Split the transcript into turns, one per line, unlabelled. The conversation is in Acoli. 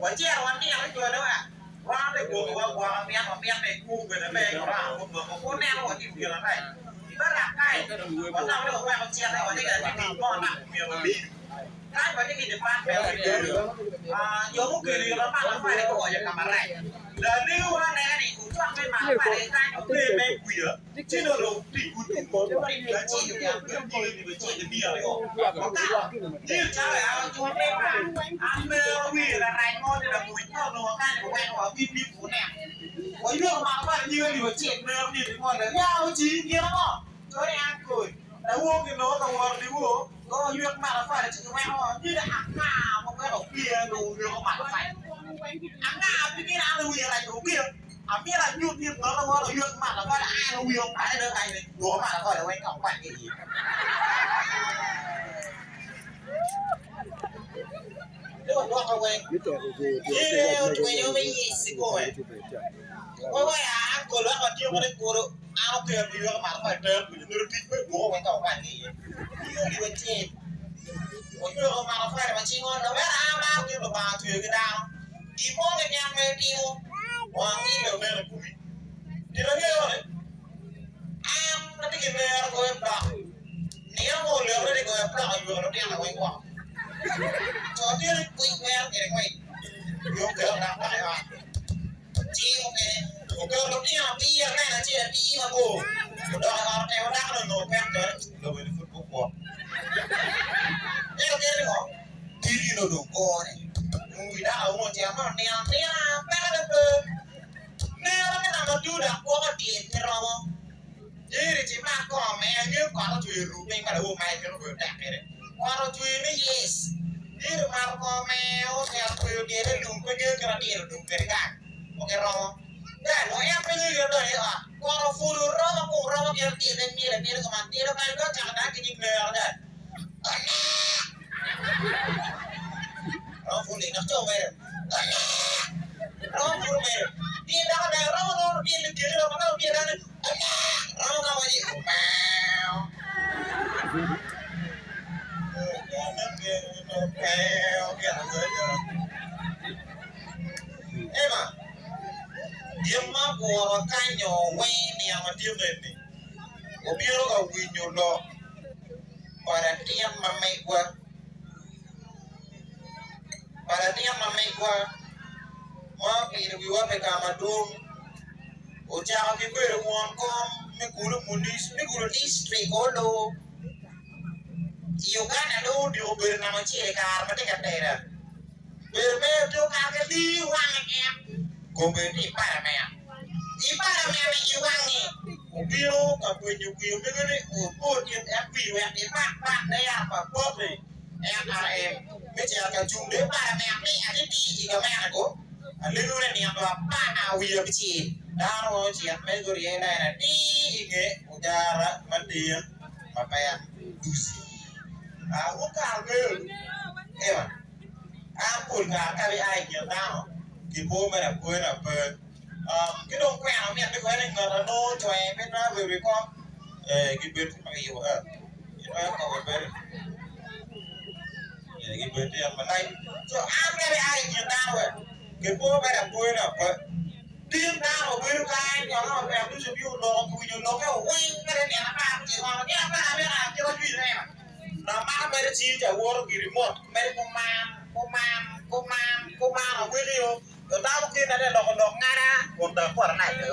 Wacito wanino ci jone wa wan te gwokowa agwoka mito wamito ni ikwo kwede me korona gumoko pe oneno watimo gin marac. I barak kany watamo ni waweko cite watye ka tic mo naka myero wabin. Kany watye ki department me gedo jo mukelo yo ma matafali guonyo ka marac. Lalewa anena ni ocwak me matafali kany ober me kwiya ci nongo dong tic Amito anyut ni ngat mo oyot malo kadi an wiya opale dong kany ni dwoko malo kode weng ka okwany ki iye. Ci wadwoke weng. Ene otwenyo me yec kikome. Wawaya an kol wek watyeko ni kulu an oker pi yweko malo kode ter kwede myero tic me dwoko weng ka okwany ki iye. Iyo ni wacel. Oyweko malo kode ma cingo lawera an amaro kit Lubanga otweyo ki dano. Gin mo keken ma itimo, wang ile onen i komi. Gin angeyo ni, an atye ki nero goyo blok. Nino mo olekone ni goyo blok oyweko lutino weng woko. Co tye ni kwiny wero kwede ngwec, nyo oketo dok dok i ot. Ci mukene oketo lutino atir neno acel atir mabor, odok i ot otemo dako-ni onongo pek cone, lobo-ni pud gukwo. Ento kene ni ngo? Tidi-ni odong kore. Wi dako auma ocito ma onino anina pekone pe. Nero me namba two dok gwoko dyel pe romo. Jerry ci mak kongo me angeyo kot ocwer ru piny pa lawo mac mito goyo tek kede. Kot ocwer ni yes. Jerry omato kongo me ocito tweyo dyele lum pe ngeyo kit adyel odum kede gang oki romo. Dad o en pe ngeyo kit adonyo i ot. Kot opudo romo kun romo kit dyele myel amyela kuman dyel okany dong ocako dano ki nyig nero dad. Gin ma oguro kany-nyo weng nino madit eni obino ka winyo lok pa latin ma megwa pa latin ma megwa ma opilo wiwa pi ka madwong ocako ki bedo won kom me Gulu dictrik olo i Uganda dong odiko obedo namba acel i kare ma tye ka tela bedo mere tye okato ki lir wange en kome tye i palament. I palament i wangi obino ka penyo wi omege ni opor gin en wi wek imak bandera pa pote NRM me cito ka cung i palament ni atiti i gamente go alego ni nino 26 dano weng ocit me gurye lain atir i nge ojara madit ma pek duci. Wukaro ngeyo ema an pol kare ka abia i kin dano tipo me lapwony pe. Ki dong kwena mitte bene ni ngat a nongo cwee pe twero bedo i kom gibed tye ma kiyubo itwero kobo bedo gibed tye malac co an kadi aa i kin dano wek tipo me lapwony pe. Tin dano obedo kany kono oweko ducu obino oloko kiwinyo lokke weng kadi nino apar gucito kono gin apar abiro akit acwiny eno lamako mere cingi ca woto giri mot mere kuman kuman kuman kuman awekio to dano mukene ade loko lok ngada kun dok poto nac do.